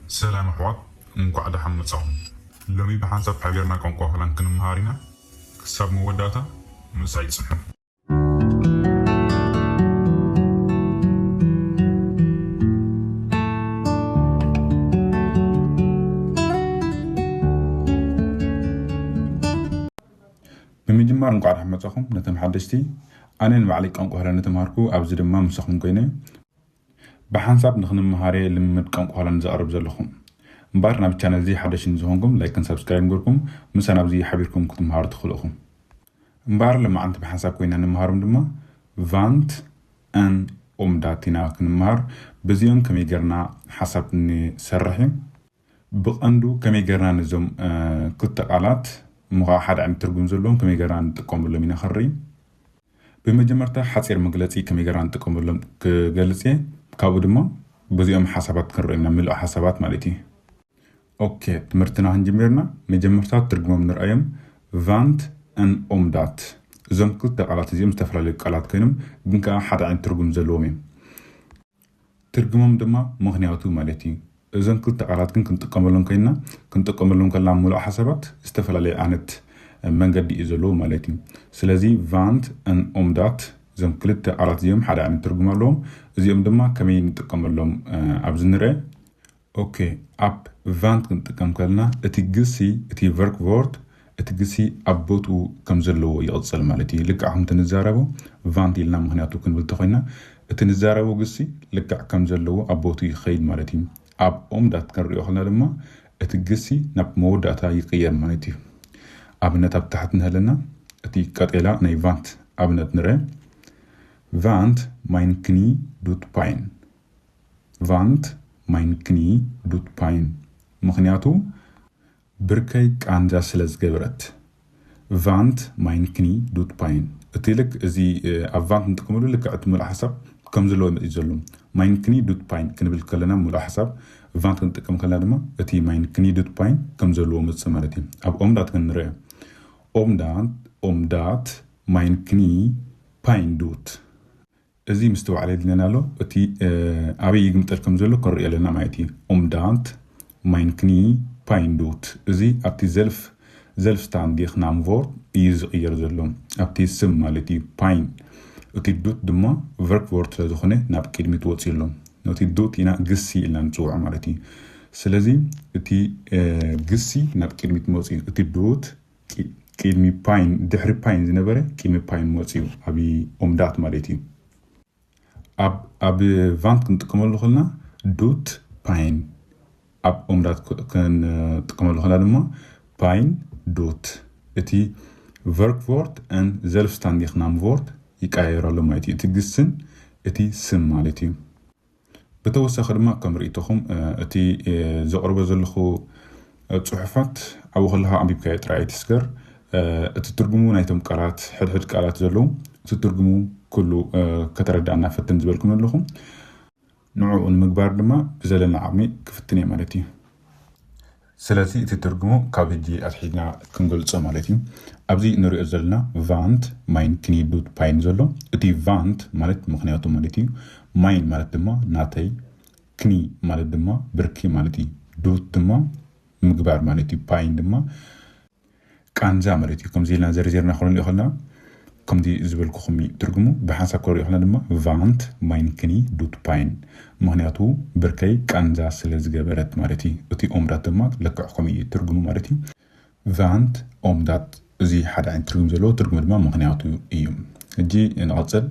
ሰላም ኣሕዋት፣ እንኳዕ ደሓን መጻኹም። ሎሚ ብሓንሳብ ሓቢርና ቋንቋ ሆላንድ ክንመሃር ኢና። ክሳብ መወዳእታ ምሳይ ጽንሑ። ብምጅማር እንኳዕ ደሓን መጻኹም ነቶም ሓደሽቲ። ኣነ ንባዕለይ ቋንቋ ሆላንድ ተምሃርኩ፣ ኣብዚ ድማ ምሳኹም ኮይነ ብሓንሳብ ንኽንመሃር እየ ልምምድ ቋንቋ ሆላንድ ዘቕርብ ዘለኹ። እምበኣር ናብ ቻነል እዚ ሓደሽ ንዝኾንኩም ላይክን ሳብስክራይብ ገርኩም ምሳና ኣብዚ ሓቢርኩም ክትመሃሩ ትኽእሉ ኢኹም። እምበኣር ለማዓንቲ ብሓንሳብ ኮይና ንምሃሮም ድማ ቫንት ን ኦምዳት ኢና ክንመሃር። በዚኦም ከመይ ጌርና ሓሳብ ንሰርሕ እዩ። ብቐንዱ ከመይ ጌርና ነዞም፣ እ፣ ክልተ ቃላት እሞ ኸዓ ሓደ ዓይነት ትርጉም ዘለዎም ከመይ ጌርና ንጥቀመሎም ኢና ክንርኢ። ብመጀመርታ ሓጺር መግለጺ ከመይ ጌርና ንጥቀመሎም ክገልጽ እየ። ካብኡ ድማ በዚኦም ሓሳባት ክንርኢ ኢና፣ ምሉእ ሓሳባት ማለት እዩ። ኦኬ፣ ትምህርትና ክንጅምር ኢና። መጀመርታ ትርጉሞም ንርኣዮም። ቫንት ን ኦምዳት። እዞም ክልተ ቃላት እዚኦም ዝተፈላለዩ ቃላት ኮይኖም ግን ከኣ ሓደ ዓይነት ትርጉም ዘለዎም እዮም። ትርጉሞም ድማ ምኽንያቱ ማለት እዩ። እዞም ክልተ ቃላት ግን ክንጥቀመሎም ኮይንና፣ ክንጥቀመሎም ከለና ምሉእ ሓሳባት ዝተፈላለየ ዓይነት መንገዲ እዩ ዘለዎ ማለት እዩ። ስለዚ ቫንት ን ኦምዳት እዞም ክልተ ቃላት እዚኦም ሓደ ዓይነት ትርጉም ኣለዎም። እዚኦም ድማ ከመይ ንጥቀመሎም፣ እ፣ ኣብዚ ንርአ። ኦኬ፣ ኣብ ቫንት ክንጥቀም ከለና እቲ ግሲ፣ እቲ ቨርክቮርት፣ እቲ ግሲ ኣብ ቦትኡ ከም ዘለዎ ይቕጽል ማለት እዩ። ልክዕ ከምቲ ንዛረቦ ቫንት ኢልና ምኽንያቱ ክንብል ተኾይና፣ እቲ ንዛረቦ ግሲ ልክዕ ከም ዘለዎ ኣብ ቦትኡ ይኸይድ ማለት እዩ። ኣብ ኦምዳት ክንሪኦ ከለና ድማ እቲ ግሲ ናብ መወዳእታ ይቕየር ማለት እዩ። ኣብነት ኣብ ታሕቲ ንህለና እቲ ቀጤላ ናይ ቫንት ኣብነት ንርአ። ቫንት ማይን ክኒ ዱት ፓይን። ቫንት ማይን ክኒ ዱት ፓይን። ምኽንያቱ ብርከይ ቃንዛ ስለ ዝገበረት። ቫንት ማይን ክኒ ዱት ፓይን። እቲ ልክ እዚ፣ እ፣ ኣብ ቫንት ንጥቀመሉ ልክዕ እቲ ምሉእ ሓሳብ ከም ዘለዎ መፂእ ዘሎ። ማይን ክኒ ዱት ፓይን ክንብል ከለና ምሉእ ሓሳብ፣ ቫንት ክንጥቀም ከለና ድማ እቲ ማይን ክኒ ዱት ፓይን ከም ዘለዎ መፅእ ማለት እዩ። ኣብ ኦምዳት ክንርአ። ኦምዳት፣ ኦምዳት ማይን ክኒ ፓይን ዱት። እዚ ምስትውዓል የድልየና ኣሎ። እቲ፣ እ፣ ኣበይ ይግምጠል ከም ዘሎ ክንርኢ ኣለና ማለት እዩ። ኦምዳት ማይን ክኒ ፓይን ዱት። እዚ ኣብቲ ዘልፍ፣ ዘልፍስታንዲክ ናምቮርት እዩ ዝቕየር ዘሎ። ኣብቲ ስም ማለት እዩ። ፓይን። እቲ ዱት ድማ ቨርክቮርት ስለ ዝኾነ ናብ ቅድሚት ወፂኡ ኣሎ። ነቲ ዱት ኢና ግሲ ኢልና ንፅውዖ ማለት እዩ። ስለዚ እቲ፣ እ፣ ግሲ ናብ ቅድሚት መፂኡ። እቲ ዱት ቂ-፣ ቅድሚ ፓይን፣ ድሕሪ ፓይን ዝነበረ ቅድሚ ፓይን መፂኡ ኣብ ኦምዳት ማለት እዩ። ኣብ፣ ኣብ ቫንት ክንጥቀመሉ ከለና ዱት ፓይን፣ ኣብ ኦምዳት ክ-፣ ክንጥቀመሉ ከለና ድማ ፓይን ዱት። እቲ ቨርክቮርት ን ዘልፍስታንዲክ ናምቮርት ይቀያየር ኣሎ ማለት እዩ። እቲ ግስን እቲ ስም ማለት እዩ። ብተወሳኺ ድማ ከም ርእይቶኹም፣ እ፣ እቲ፣ እ፣ ዘቕርቦ ዘለኹ፣ እ፣ ጽሑፋት ኣብኡ ከለኻ ኣንቢብካዮ ጥራይ ኣይትስገር። እ፣ እቲ ትርጉሙ ናይቶም ቃላት፣ ሕድሕድ ቃላት ዘለዉ፣ እቲ ትርጉሙ ኩሉ፣ እ፣ ከተረድኣና ፈትን ዝበልኩም ኣለኹ። ንዕኡ ንምግባር ድማ ብዘለና ዓቕሚ ክፍትን እየ ማለት እዩ። ስለዚ እቲ ትርጉሙ ካብ ሕጂ ኣትሒዝና ክንገልጾ ማለት እዩ። ኣብዚ ንሪኦ ዘለና ቫንት ማይን ክኒ ዱት ፓይን ዘሎ፣ እቲ ቫንት ማለት ምኽንያቱ ማለት እዩ። ማይን ማለት ድማ ናተይ፣ ክኒ ማለት ድማ ብርኪ ማለት እዩ። ዱት ድማ ምግባር ማለት እዩ። ፓይን ድማ ቃንዛ ማለት እዩ። ከምዚ ኢልና ዘርዚርና ክንሪኦ ከለና፣ ከምዚ ዝበልኩኹም እዩ ትርጉሙ። ብሓንሳብ ክንሪኦ ከለና ድማ ቫንት ማይን ክኒ ዱት ፓይን፣ ምኽንያቱ ብርከይ ቃንዛ ስለ ዝገበረት ማለት እዩ። እቲ ኦምዳት ድማ ልክዕ ከምኡ እዩ ትርጉሙ ማለት እዩ። ቫንት ኦምዳት፣ እዚ ሓደ ዓይነት ትርጉም ዘለዎ ትርጉሙ ድማ ምኽንያቱ እዩ። ሕጂ ንቐጽል።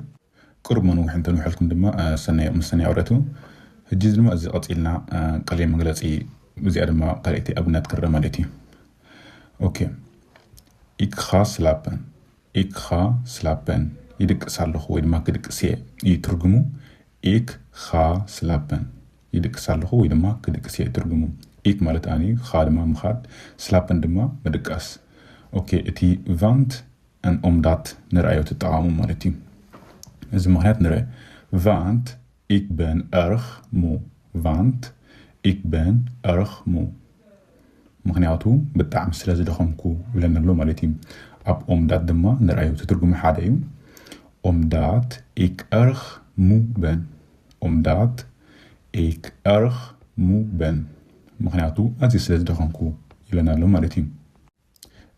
ቅሩብ መነውሒ እንተንውሐልኩም ድማ፣ እ፣ ሰናይ፣ ምስ ሰናይ ኣውረቱ። ሕጂ ድማ እዚ ቀጺልና፣ እ፣ ቀሊል መግለጺ፣ እዚኣ ድማ ካልኣይቲ ኣብነት ክረአ ማለት እዩ። ኦኬ። ኢክ ኻ ስላፐን፣ ኢክ ኻ ስላፐን፣ ይድቅስ ኣለኹ ወይ ድማ ክድቅስ እየ እዩ ትርጉሙ። ኢክ ኻ ስላፐን፣ ይድቅስ ኣለኹ ወይ ድማ ክድቅስ እየ ትርጉሙ። ኢክ ማለት ኣነ እዩ፣ ኻ ድማ ምኻድ፣ ስላፐን ድማ ምድቃስ። ኦኬ፣ እቲ ቫንት ን ኦምዳት ንርኣዮ ትጠቓሙ ማለት እዩ። እዚ ምኽንያት ንርአ። ቫንት ኢክ በን እርኽ ሙ። ቫንት ኢክ በን እርኽ ሙ። ምኽንያቱ ብጣዕሚ ስለ ዝደኸምኩ ይብለና ኣሎ ማለት እዩ። ኣብ ኦምዳት ድማ ንርኣዮ እቲ ትርጉሙ ሓደ እዩ። ኦምዳት ኢክ እርኽ ሙ በን። ኦምዳት ኢክ እርኽ ሙ በን። ምኽንያቱ ኣዝየ ስለ ዝደኸምኩ ኢለና ኣሎ ማለት እዩ።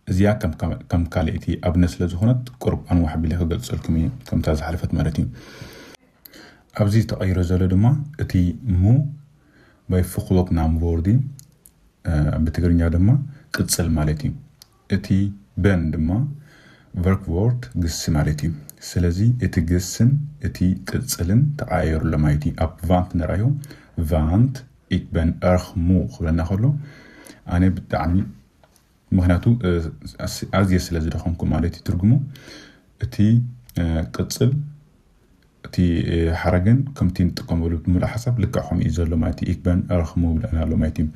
እዚኣ ከም ካልኣይቲ ኣብነት ስለ ዝኾነት ቁሩብ ኣንዋሕ ኣቢለ ክገልጸልኩም እየ፣ ከምታ ዝሓለፈት ማለት እዩ። ኣብዚ ተቐይሮ ዘሎ ድማ እቲ ሙ ባይ ፍኹሎክ ናምቮርዲ፣ ብትግርኛ ድማ ቅጽል ማለት እዩ። እቲ በን ድማ ቨርክቮርድ ግሲ ማለት እዩ። ስለዚ እቲ ግስን እቲ ቅጽልን ተቐያየሩ ኣሎ ማለት እዩ። ኣብ ቫንት ንርኣዮ፣ ቫንት ኢክ በን እርኽ ሙ ክብለና ከሎ ኣነ ብጣዕሚ ምኽንያቱ ኣዝየ ስለ ዝደኸምኩ ማለት እዩ ትርጉሙ። እቲ ቅጽል እቲ ሓረግን ከምቲ ንጥቀመሉ ብምሉእ ሓሳብ ልክዕ ከምኡ እዩ ዘሎ ማለት እዩ። ኢክ በን እርኽ ሙ ብለና ኣሎ ማለት እዩ።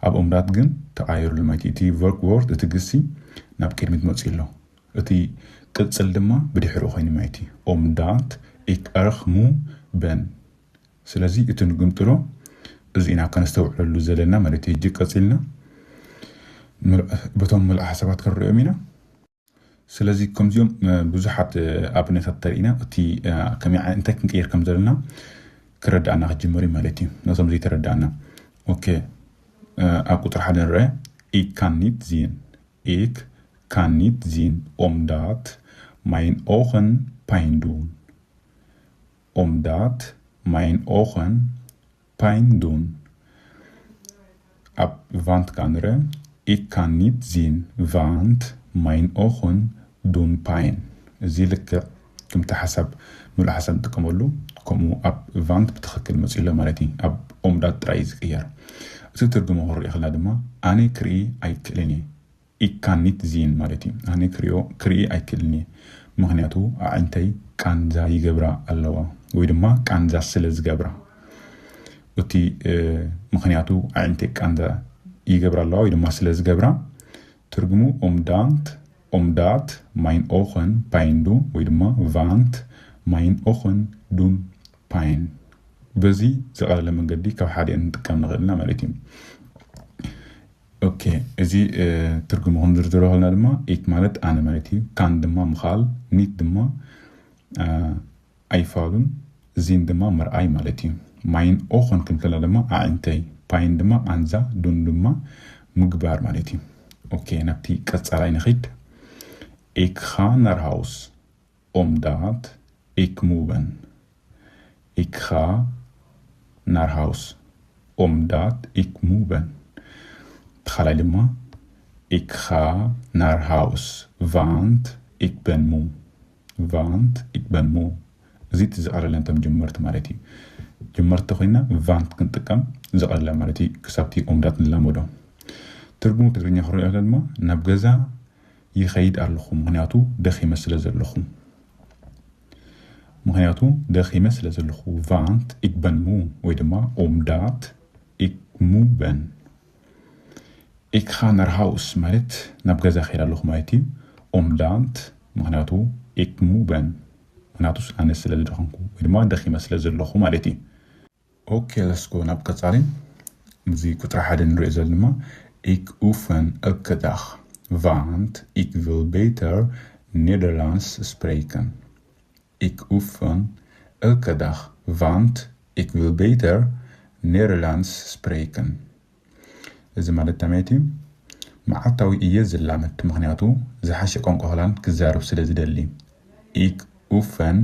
ኣብ ኦምዳት ግን ተቓይሩ ኣሎ ማለት እዩ። እቲ ቨርክ ወርድ እቲ ግሲ ናብ ቅድሚት መፅኡ ኣሎ። እቲ ቅፅል ድማ ብድሕሪኡ ኮይኑ ማለት እዩ። ኦምዳት ኢክ እርኽ ሙ በን። ስለዚ እቲ ንግምጥሎ እዚ ኢና ከነስተውዕለሉ ዘለና ማለት እዩ። ሕጂ ቀፂልና በቶም ምሉእ ሓሳባት ክንሪኦም ኢና። ስለዚ ከምዚኦም ብዙሓት ኣብነታት ተሪኢና እቲ እንታይ ክንቀይር ከም ዘለና ክረዳእና ክጅመር እዩ ማለት እዩ። ነቶም ዘይተረዳእና ኦኬ፣ ኣብ ቁፅሪ ሓደ ንረአ ኢክ ካኒት ዚን ኢክ ካኒት ዚን ኦምዳት ማይን ኦኸን ፓይንዱን ኦምዳት ማይን ኦኸን ፓይንዱን ኣብ ቫንት ካንረ ኢካኒት ዚን ቫንት ማይን ኦኹን ዱን ፓይን። እዚ ልክዕ ክምቲ ሓሳብ ምሉእ ሓሳብ ንጥቀመሉ ከምኡ ኣብ ቫንት ብትኽክል መፅኡ ኣሎ ማለት እዩ። ኣብ ኦምዳት ጥራይ እዩ ዝቅየር። እቲ ትርጉሙ ክንርኢ ከለና ድማ ኣነ ክርኢ ኣይክእልን እየ። ኢካኒት ዚን ማለት እዩ። ኣነ ክሪኦ ክርኢ ኣይክእልን እየ፣ ምኽንያቱ ኣዒንተይ ቃንዛ ይገብራ ኣለዋ ወይ ድማ ቃንዛ ስለ ዝገብራ። እቲ ምኽንያቱ ኣዒንተይ ቃንዛ ይገብራ ኣለዋ ወይ ድማ ስለ ዝገብራ ትርጉሙ ኦምዳንት ኦምዳት ማይን ኦኸን ፓይንዱ ወይ ድማ ቫንት ማይን ኦኸን ዱን ፓይን። በዚ ዝቐለለ መንገዲ ካብ ሓደ ንጥቀም ንኽእልና ማለት እዩ። ኦኬ፣ እዚ ትርጉሙ ክንዝርዝሮ ከለና ድማ ኢክ ማለት ኣነ ማለት እዩ። ካን ድማ ምኻል፣ ኒት ድማ ኣይፋሉን፣ ዚን ድማ ምርኣይ ማለት እዩ። ማይን ኦኸን ክንከላ ድማ ኣዒንተይ፣ ፓይን ድማ ቃንዛ፣ ዱን ድማ ምግባር ማለት እዩ። ኦኬ፣ ናብቲ ቀጻላይ ንኺድ። ኢክ ኻ ናር ሃውስ ኦምዳት ኢክ ሙበን። ኢክ ኻ ናር ሃውስ ኦምዳት ኢክ ሙበን። እቲ ካልኣይ ድማ ኢክ ኻ ናር ሃውስ ቫንት ኢክ በን ሙ ቫንት ኢክ በን ሙ። እዚ እቲ ዝቐለለ እንቶም ጀመርቲ ማለት እዩ። ጀመርቲ ኮይና ቫንት ክንጥቀም ዝቐለለ ማለት እዩ። ክሳብቲ ኦምዳት ንላመዶ። ትርጉሙ ትግርኛ ክሪኦ ከለና ድማ ናብ ገዛ ይኸይድ ኣለኹ፣ ምኽንያቱ ደኺመ ስለ ዘለኹ። ምኽንያቱ ደኺመ ስለ ዘለኹ። ቫንት ኢክ በን ሙ ወይ ድማ ኦምዳት ኢክ ሙበን። ኢክ ኻ ናር ሃውስ ማለት ናብ ገዛ ከይድ ኣለኹ ማለት እዩ። ኦምዳት ምኽንያቱ ኢክ ሙበን ምኽንያቱ ኣነ ስለ ዝደኸምኩ ወይ ድማ ደኺመ ስለ ዘለኹ ማለት እዩ። ኦኬ፣ ለስኮ ናብ ቀጻሊ። እዚ ቁጽሪ ሓደ ንሪኦ ዘለና ድማ ኢክ ኡፈን እልከ ዳኽ ቫንት ኢክ ቪል ቤተር ኔደርላንድስ ስፕሬከን። ኢክ ኡፈን እልከ ዳኽ ቫንት ኢክ ቪል ቤተር ኔደርላንድስ ስፕሬከን። እዚ ማለት እንታይ ማለት እዩ? መዓልታዊ እየ ዝላመድ፣ ምኽንያቱ ዝሓሸ ቋንቋ ሆላንድ ክዛረብ ስለ ዝደሊ። ኢክ ኡፈን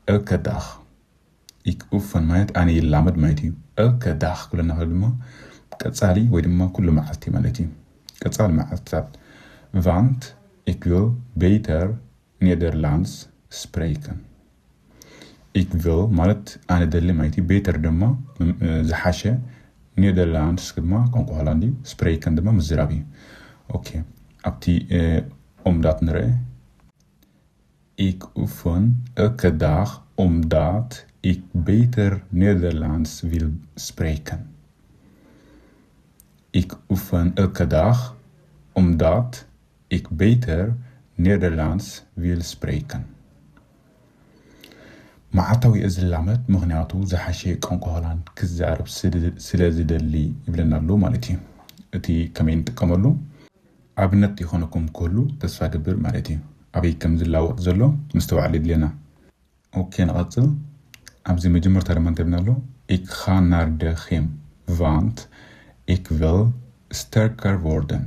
እልከ ዳኽ ኢክ ኡፈን ማለት ኣነ ይላመድ ማለት እዩ። እልከ ዳኽ ክብለና ከሎ ድማ ቀጻሊ ወይ ድማ ኩሉ መዓልቲ ማለት እዩ። ቀጻሊ መዓልትታት። ቫንት ኢክ ቪል ቤተር ኔደርላንድስ ስፕሬከን። ኢክ ቪል ማለት ኣነ ደሊ ማለት እዩ። ቤተር ድማ ዝሓሸ፣ ኔደርላንድስ ድማ ቋንቋ ሆላንድ እዩ። ስፕሬከን ድማ ምዝራብ እዩ። ኦኬ፣ ኣብቲ ኦምዳት ንርአ። ኢክ ኡፈን እልከ ዳኽ ኦምዳት ኢክ ቤተር ኔደርላንድስ ቪል ስፕሬከን። ኢክ ኡፈን እልከ ዳኽ ኦምዳት ኢክ ቤተር ኔደርላንድስ ቪል ስፕሬከን። መዓልታዊ እየ ዝላመድ፣ ምኽንያቱ ዝሓሸ ቋንቋ ሆላንድ ክዛረብ ስለ ዝደሊ ይብለና ኣሎ ማለት እዩ። እቲ ከመይ ንጥቀመሉ ኣብነት ይኾነኩም ክህሉ ተስፋ ገብር ማለት እዩ። ኣበይ ከም ዝላወጥ ዘሎ ምስተዋዕል የድልየና። ኦኬ፣ ንቐጽል። ኣብዚ መጀመርታ ድማ እንታይ ብልና ኣሎ? ኢክ ኻ ናር ደ ኺም ቫንት Ik wil sterker worden.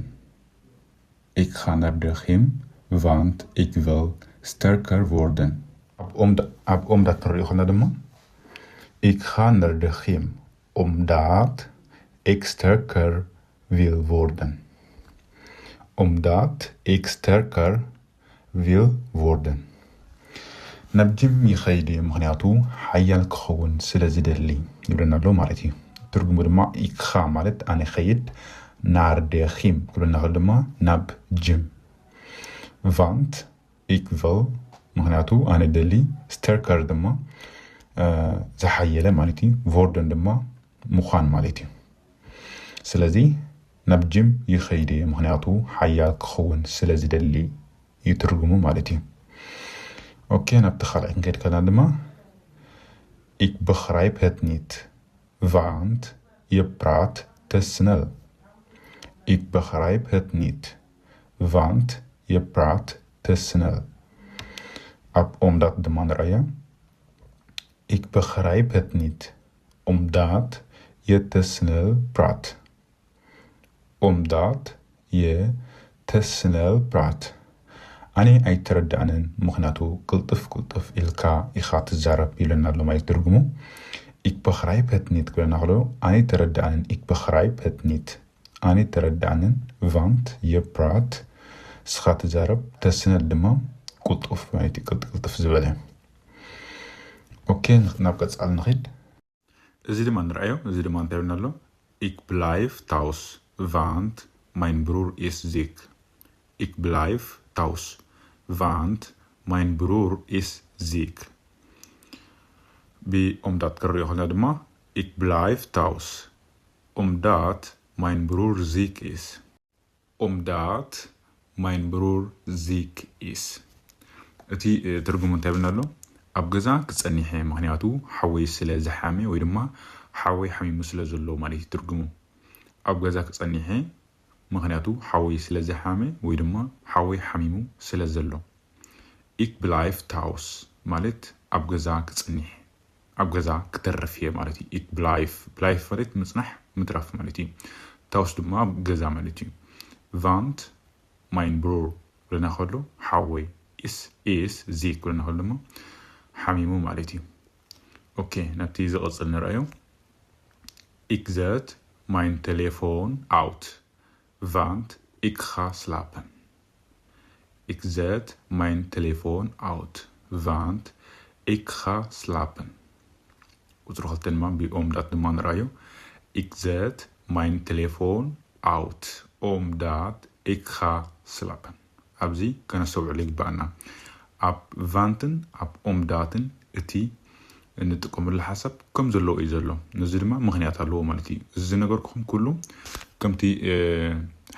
Ik ga naar de gym, want ik wil sterker worden. ኣብ ኦምዳ- ኣብ ኦምዳት ክንሪኦ ከለና ድማ ik ga naar de gym omdat ik sterker wil worden. Omdat ik sterker wil worden. ናብ ጅም ይኸይድ እየ፣ ምኽንያቱ ሓያል ክኸውን ስለ ዝደሊ ይብለና ኣሎ ማለት እዩ። ትርጉሙ ድማ ik ga ማለት ኣነ ኸይድ፣ naar de gym ክብለና ከሎ ድማ ናብ ጅም። Want ik wil፣ ምኽንያቱ ኣነ ደሊ፣ sterker ድማ ዝሓየለ ማለት እዩ። Worden ድማ ምዃን ማለት እዩ። ስለዚ ናብ ጅም ይኸይድ እየ፣ ምኽንያቱ ሓያል ክኸውን ስለ ዝደሊ እዩ ትርጉሙ ማለት እዩ። ኦኬ፣ ናብቲ ካልኣይ ክንከይድ ከለና ድማ ik begrijp het niet, want je praat te snel. Ik begrijp het niet, want je praat te snel. ኣብ ኦምዳት ድማ ንርኣያ። Ik begrijp het niet, omdat je te snel praat. Omdat je te snel praat. ኣነ ኣይተረዳእንን፣ ምኽንያቱ ቅልጥፍ ቅልጥፍ ኢልካ ኢኻ ትዛረብ ይብለና ኣሎ ማለት ትርጉሙ። Ik begrijp het niet ክብለና ከሎ ኣነ ኣይተረዳእንን፣ ik begrijp het niet። ኣነ ኣይተረዳእንን፣ want je praat ንስኻ ትዛረብ፣ te snel ድማ ቅልጡፍ ማለት እዩ፣ ቅልጥፍ ዝበለ። ኦኬ፣ ናብ ቀጻሊ ንኺድ። እዚ ድማ ንርኣዮ። እዚ ድማ እንታይ ይብልና ኣሎ? Ik blijf thuis, want mijn broer is ziek. Ik blijf thuis, want mijn broer is ziek. ብኦምዳት ክንሪኦ ከለና ድማ ik blijf thuis, omdat mijn broer ziek is. Omdat mijn broer ziek is. እቲ ትርጉሙ እንታይ ይብልና ኣሎ? ኣብ ገዛ ክጸኒሐ፣ ምኽንያቱ ሓወይ ስለ ዝሓመ ወይ ድማ ሓወይ ሓሚሙ ስለ ዘሎ ማለት እዩ ትርጉሙ። ኣብ ገዛ ክጸኒሐ፣ ምኽንያቱ ሓወይ ስለ ዝሓመ ወይ ድማ ሓወይ ሓሚሙ ስለ ዘሎ። Ik blijf thuis ማለት ኣብ ገዛ ክጸኒሕ፣ ኣብ ገዛ ክተርፍ እየ ማለት እዩ። Ik blijf፣ blijf ማለት ምጽናሕ፣ ምትራፍ ማለት እዩ። Thuis ድማ ኣብ ገዛ ማለት እዩ። Want mijn broer ብለና ከሎ ሓወይ፣ is፣ is ziek ብለና ከሎ ድማ ሓሚሙ ማለት እዩ። ኦኬ፣ ናብቲ ዝቕጽል ንርኣዮ። Ik zet mijn telefoon uit, want ik ga slapen. Ik zet mijn telefoon uit, want ik ga slapen. ቁጽሪ ክልተ ድማ ብኦምዳት ድማ ንርኣዮ። Ik zet mijn telefoon uit, omdat ik ga slapen. ኣብዚ ከነስተውዕል ይግባኣና። ኣብ want ን ኣብ omdaat ን እቲ እንጥቀመሉ ሓሳብ ከም ዘለዎ እዩ ዘሎ። ነዚ ድማ ምኽንያት ኣለዎ ማለት እዩ። እዚ ዝነገርኩኹም ኩሉ ከምቲ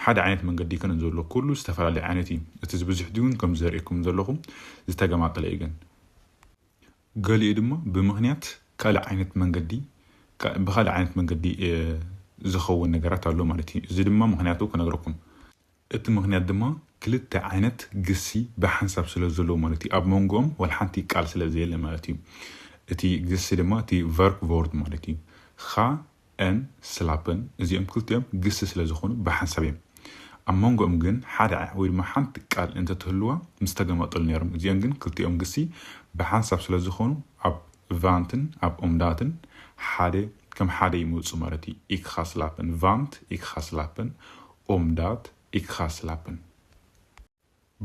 ሓደ ዓይነት መንገዲ ይከነን ዘሎ ኩሉ ዝተፈላለየ ዓይነት እዩ። እቲ ዝብዝሕ ድዩ ግን ከም ዘርእየኩም ዘለኹ ዝተገማጠለ እዩ። ግን ገሊኡ ድማ ብምኽንያት ካልእ ዓይነት መንገዲ፣ ብኻልእ ዓይነት መንገዲ ዝኸውን ነገራት ኣሎ ማለት እዩ። እዚ ድማ ምኽንያቱ ክነግረኩም። እቲ ምኽንያት ድማ ክልተ ዓይነት ግሲ ብሓንሳብ ስለ ዘለዎ ማለት እዩ። ኣብ መንጎኦም ዋላ ሓንቲ ቃል ስለ ዘየለ ማለት እዩ። እቲ ግሲ ድማ እቲ verkwoord ማለት እዩ። ኻ፣ en slapen እዚኦም ክልቲኦም ግሲ ስለ ዝኾኑ ብሓንሳብ እዮም። ኣብ መንጎኦም ግን ሓደ ወይ ድማ ሓንቲ ቃል እንተትህልዋ ምስ ተገማጠሉ ነይሮም። እዚኦም ግን ክልቲኦም ግሲ ብሓንሳብ ስለ ዝኾኑ ኣብ want ን ኣብ omdaat ን ሓደ ከም ሓደ ይመፁ ማለት እዩ። Ik ga slapen, want ik ga slapen, omdaat ik ga slapen.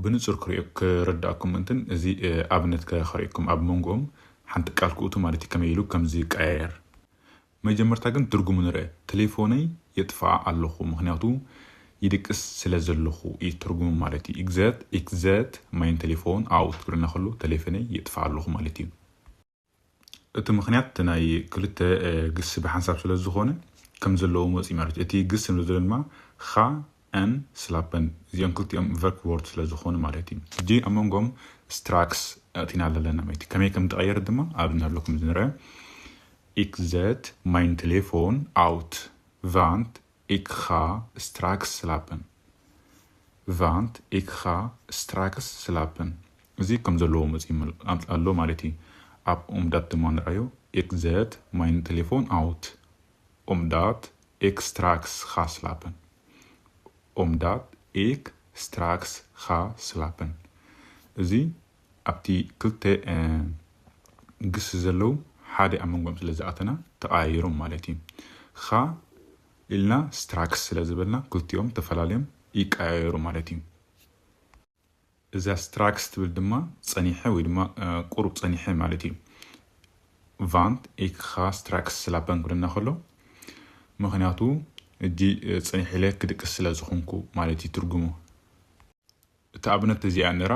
ብንጹር ክርእዮ ክርዳእኩም ምእንትን እዚ ኣብነት ከርእየኩም ኣብ መንጎኦም ሓንቲ ቃል ክእቱ ማለት እዩ። ከመይ ኢሉ ከም ዝቀያየር መጀመርታ ግን ትርጉሙ ንርአ። ቴሌፎነይ የጥፍኣ ኣለኹ ምኽንያቱ ይድቅስ ስለ ዘለኹ እዩ ትርጉሙ ማለት እዩ። Ik zet, ik zet mijn telefoon uit ክብለና ከሎ ቴሌፎነይ የጥፍኣ ኣለኹ ማለት እዩ። እቲ ምኽንያት እቲ ናይ ክልተ ግሲ ብሓንሳብ ስለ ዝኾነ ከም ዘለዎ መፂኡ ማለት እዩ። እቲ ግሲ ንብሎ ዘለና ድማ ኻ፣ en slapen እዚኦም ክልቲኦም verkwoord ስለ ዝኾኑ ማለት እዩ። ሕጂ ኣብ መንጎኦም straks ኣእቲና ኣለና ማለት እዩ። ከመይ ከም ትቐየር ድማ ኣብነት ኣለኩም ዝንርአ። Ik zet mijn telefoon uit, want ik ga straks slapen. Want ik ga straks slapen. እዚ ከም ዘለዎ መፂኡ ኣሎ ማለት እዩ። ኣብ omdaat ድማ ንርኣዮ። Ik zet mijn telefoon uit, omdat Ik straks ga slapen. Omdat ik straks ga slapen. እዚ ኣብቲ ክልተ ግስ ዘለዉ ሓደ ኣብ መንጎም ስለ ዝኣተና ተቐያይሮም ማለት እዩ። ኻ ኢልና ስትራክስ ስለ ዝበልና ክልቲኦም ተፈላለዮም ይቀያየሩ ማለት እዩ። እዛ ስትራክስ ትብል ድማ ጸኒሐ ወይ ድማ ቁሩብ ጸኒሐ ማለት እዩ። ቫንት ኢክ ኻ ስትራክስ ስላፐን ክብለና ከሎ ምኽንያቱ እጂ ጸኒሐ ኢለ ክድቅስ ስለ ዝኾንኩ ማለት እዩ ትርጉሙ። እታ ኣብነት እዚኣ ነራ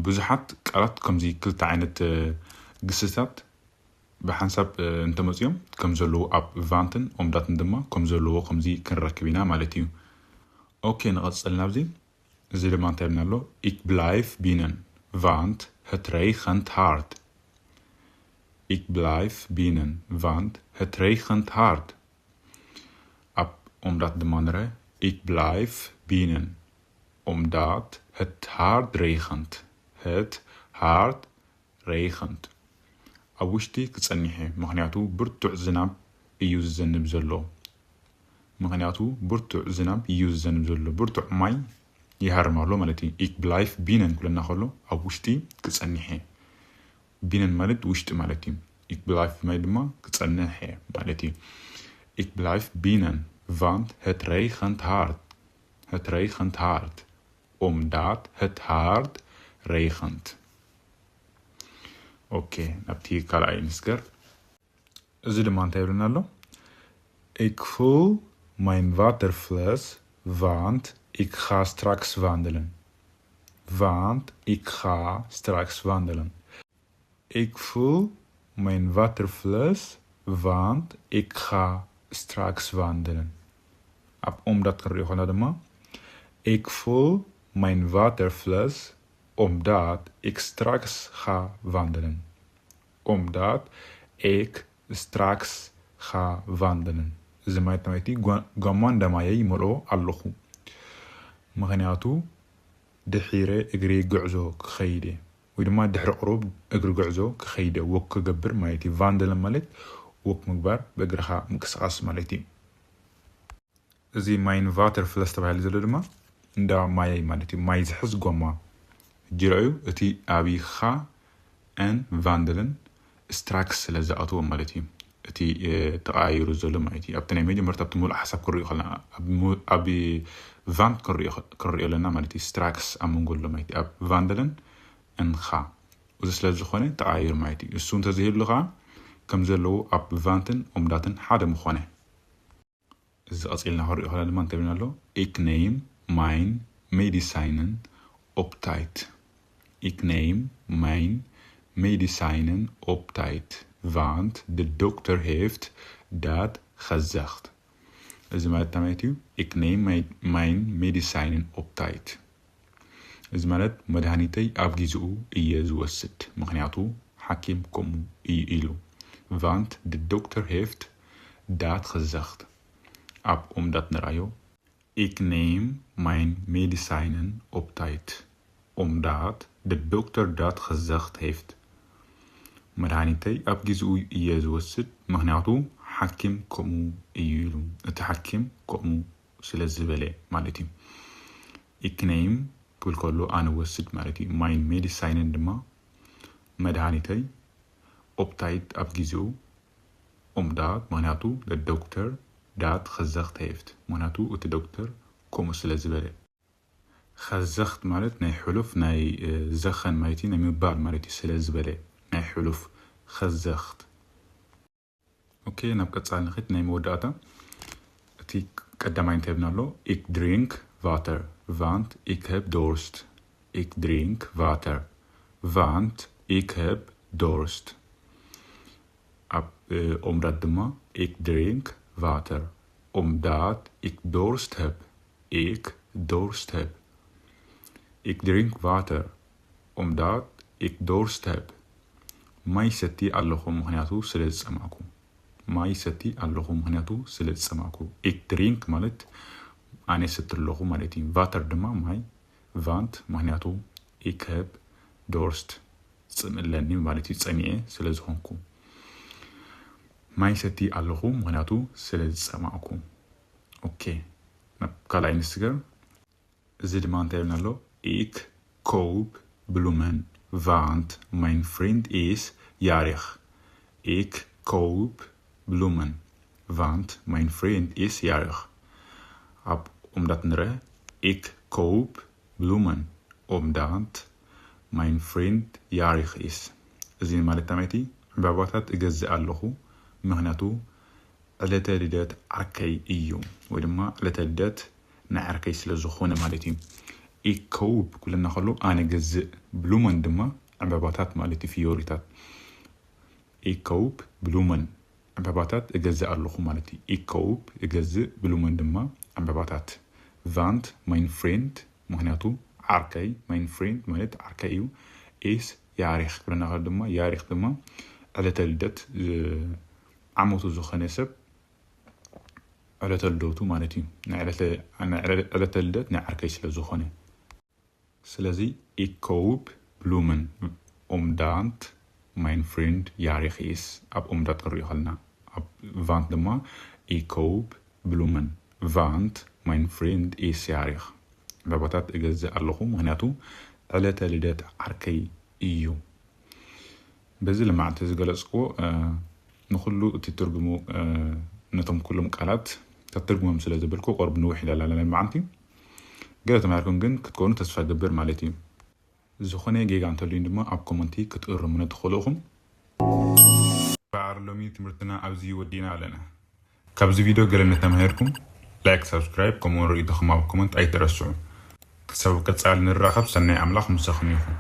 ብዙሓት ቃላት ከምዚ ክልተ ዓይነት ግስታት ብሓንሳብ እንተመፅኦም ከም ዘለዎ ኣብ ቫንትን ኦምዳትን ድማ ከም ዘለዎ ከምዚ ክንረክብ ኢና ማለት እዩ። ኦኬ ንቐፅል ናብዚ። እዚ ድማ እንታይ ብና ኣሎ? Ik blijf binnen, want het regent hard. Ik blijf binnen, want het regent hard. ኣብ ኦምዳት ድማ ንረ Ik blijf binnen, omdat het hard regent. Het hard regent. ኣብ ውሽጢ ክጸኒሕ እየ፣ ምኽንያቱ ብርቱዕ ዝናብ እዩ ዝዘንብ ዘሎ። ምኽንያቱ ብርቱዕ ዝናብ እዩ ዝዘንብ ዘሎ። ብርቱዕ ማይ ይሃርም ኣሎ ማለት እዩ። Ik blijf binnen ክብለና ከሎ ኣብ ውሽጢ ክጸኒሕ እየ። Binnen ማለት ውሽጢ ማለት እዩ። Ik blijf ማይ ድማ ክጸንሕ እየ ማለት እዩ። Ik blijf binnen, want het regent hard. Het regent hard. Omdat het hard regent. ኦኬ ናብቲ ካልኣይ ንስገር። እዚ ድማ እንታይ ይብለና ኣሎ? Ik vul mijn waterfles, want ik ga straks wandelen. Want ik ga straks wandelen. Ik vul mijn waterfles, want ik ga straks wandelen. ኣብ omdat ክንሪኦ ከለና ድማ Ik vul mijn waterfles, omdat ik straks ga wandelen. Omdat ik straks ga wandelen. እዚ ማለት ተማይቲ ጓማ እንዳማየ ይመልኦ ኣለኹ፣ ምኽንያቱ ድሒረ እግሪ ጉዕዞ ክኸይድ እየ፣ ወይ ድማ ድሕሪ ቁሩብ እግሪ ጉዕዞ ክኸይድ እየ። ወክ ክገብር ማለት እዩ። ቫንደለን ማለት ወክ ምግባር፣ ብእግርኻ ምንቅስቃስ ማለት እዩ። እዚ ማይን ቫተር ፍለስ ተባሂሉ ዘሎ ድማ እንዳ ማያይ ማለት እዩ። ማይ ዝሕዝ ጎማ። ሕጂ ረኣዩ፣ እቲ ኣብ ኻ ን ቫንደልን ስትራክስ ስለ ዝኣትዎ ማለት እዩ። እቲ ተቐያይሩ ዘሎ ማለት እዩ። ኣብቲ ናይ መጀመርታ ኣብቲ ሙሉእ ሓሳብ ክንሪኦ ከለና፣ ኣብ ቫንት ክንሪኦ ኣለና ማለት እዩ። ስትራክስ ኣብ መንጎ ኣሎ ማለት እዩ። ኣብ ቫንደልን ን ኻ። እዚ ስለ ዝኾነ ተቐያይሩ ማለት እዩ። እሱ እንተዘይህሉ ኸዓ ከም ዘለዉ ኣብ ቫንትን ኦምዳትን ሓደ ምኾነ። እዚ ቀጺልና ክንሪኦ ከለና ድማ እንታይ ብልና ኣሎ? Ik neem mijn medicijnen op tijd. Ik neem mijn medicijnen op tijd, want de dokter heeft dat gezegd. እዚ ማለት እንታይ ማለት እዩ? Ik neem mijn medicijnen op tijd. እዚ ማለት መድሃኒተይ ኣብ ግዜኡ እየ ዝወስድ፣ ምኽንያቱ ሓኪም ከምኡ እዩ ኢሉ። Want de dokter heeft dat gezegd. ኣብ ኦምዳት ንርኣዮ። Ik neem mijn medicijnen op tijd, omdat de dokter dat gezegd heeft. መድሃኒተይ ኣብ ግዜኡ እየ ዝወስድ፣ ምኽንያቱ ሓኪም ከምኡ እዩ ኢሉ። እቲ ሓኪም ከምኡ ስለ ዝበለ ማለት እዩ። Ik neem ክብል ከሎ ኣነ ወስድ ማለት እዩ። Mijn medicijnen ድማ መድሃኒተይ፣ op tijd ኣብ ግዜኡ፣ omdat ምኽንያቱ de dokter dat gezegd heeft፣ ምኽንያቱ እቲ ዶክተር ከምኡ ስለ ዝበለ። Gezegd ማለት ናይ ሕሉፍ ናይ ዘኸን ማለት እዩ፣ ናይ ምባል ማለት እዩ። ስለ ዝበለ ናይ ሕሉፍ gezegd። ኦኬ፣ ናብ ቀጻሊ ንኺድ። ናይ መወዳእታ እቲ ቀዳማይ እንታይ ብና ኣሎ? Ik drink water, want ik heb dorst. Ik drink water, want ik heb dorst. ኣብ ኦምዳት ድማ ik drink water, omdat ik dorst heb. Ik dorst heb. Ik drink water, omdat ik dorst heb. ማይ ሰቲ ኣለኹ፣ ምኽንያቱ ስለ ዝጸማእኩ። ማይ ሰቲ ኣለኹ፣ ምኽንያቱ ስለ ዝጸማእኩ። Ik drink ማለት ኣነ ሰቲ ኣለኹ ማለት እዩ። Water ድማ ማይ፣ want ምኽንያቱ ik heb dorst፣ ጽምእ ኣለኒ ማለት እዩ፣ ጸሚኤ ስለ ዝኾንኩ። ማይ ሰቲ ኣለኹ፣ ምኽንያቱ ስለ ዝጸማእኩ። ኦኬ፣ ናብ ካልኣይ ንስገር። እዚ ድማ እንታይ ይብልና ኣሎ? Ik koop bloemen, want mijn vriend is jarig. Ik koop bloemen, want mijn vriend is jarig. ኣብ ኦምዳት ንረ ik koop bloemen omdat mijn vriend jarig is. እዚ ማለት ተማይቲ ዕምባባታት እገዝእ ኣለኹ ምክንያቱ ዕለተ ልደት ዓርከይ እዩ፣ ወይ ድማ ዕለተ ልደት ናይ ዓርከይ ስለ ዝኾነ ማለት እዩ። Ik koop ክብለና ከሎ ኣነ ገዝእ፣ bloemen ድማ ዕምባባታት ማለት እዩ፣ ፍዮሪታት። Ik koop bloemen ዕምባባታት እገዝእ ኣለኹ ማለት እዩ። Ik koop እገዝእ፣ bloemen ድማ ዕምባባታት። Want mijn vriend ምክንያቱ ዓርከይ፣ mijn vriend ማለት ዓርከይ እዩ። Is jarig ክብለና ከሎ ድማ jarig ድማ ዕለተ ልደት ዓመቱ ዝኾነ ሰብ ዕለተ ልደቱ ማለት እዩ። ናይ ዕለተ ልደት ናይ ዓርከይ ስለ ዝኾነ ስለዚ ik koop bloemen omdat mijn vriend jarig is። ኣብ omdat ክንሪኦ ከለና ኣብ want ድማ ik koop bloemen want mijn vriend is jarig። ዕምባባታት እገዝእ ኣለኹ ምክንያቱ ዕለተ ልደት ዓርከይ እዩ። በዚ ልማዕቲ ዝገለጽክዎ ንኩሉ እቲ ትርጉሙ ነቶም ኩሎም ቃላት ተትርጉሞም ስለ ዝበልኩ ቆርብ ንውሕ ኢላላ ናይ መዓልቲ ገለ ተማሂርኩም ግን ክትኮኑ ተስፋ ገብር ማለት እዩ። ዝኾነ ጌጋ እንተልዩን ድማ ኣብ ኮመንቲ ክትእርሙነ ትኽእሉ ኢኹም። በዓር ሎሚ ትምህርትና ኣብዚ ወዲና ኣለና። ካብዚ ቪድዮ ገለ እንተማሂርኩም ላይክ፣ ሳብስክራይብ ከምኡውን ርእይቶኹም ኣብ ኮመንት ኣይትረስዑ። ክሳብ ቀጻሊ ንራኸብ ሰናይ ኣምላኽ ምሳኹም ይኹን።